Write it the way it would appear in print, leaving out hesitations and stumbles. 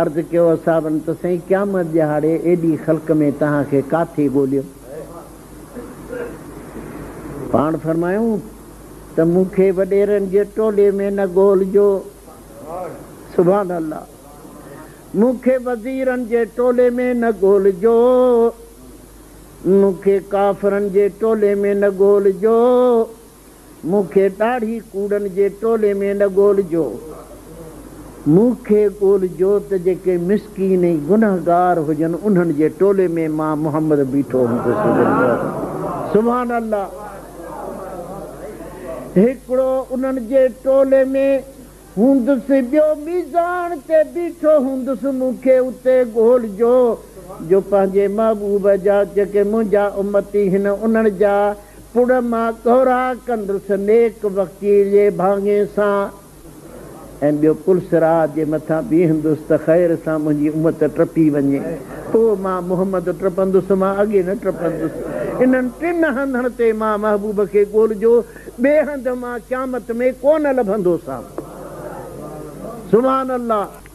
عرض ڪيو اصحابن ته سائين قيامت ڏهاڙي ايڏي خلق ۾ توهان کي ڪاٿي ڳوليون؟ پاڻ فرمايائون ته مون کي وڏيرن جي ٽولي ۾ نه ڳولجو. سبحان الله! مون کي وزيرن جي ٽولي ۾ نه ڳولجو. مون کي ڪافرن جي ٽولي ۾ نه ڳولجو. مون کي ڏاڙهي ڪوڙن جي ٽولي ۾ نه ڳولجو. مون کي ڳولجو ته جيڪي مسڪين ۽ گنهگار هجن انهن جي ٽولي ۾ مان محمد بيٺو هوندس. سبحان الله! هڪڙو انهن جي ٽولي ۾ هوندس ٻيو ميزان تي بيٺو هوندس مون کي اتي ڳولجو جو پنهنجي محبوب جا جيڪي منهنجا امتي هن انهن جا پڙ مان ڳورا ڪندس نيڪ بختيء جي ڀاڱي سان ۽ ٻيو پل صراط جي مٿان بيهندس ته خير سان منهنجي امت ٽپي وڃي پوء مان محمد ٽپندس مان اڳي نه ٽپندس انهن ٽن هنڌن تي مان محبوب کي ڳولجو ٻئي هنڌ مان قيامت ۾ ڪونه لڀندوسان. سبحان الله.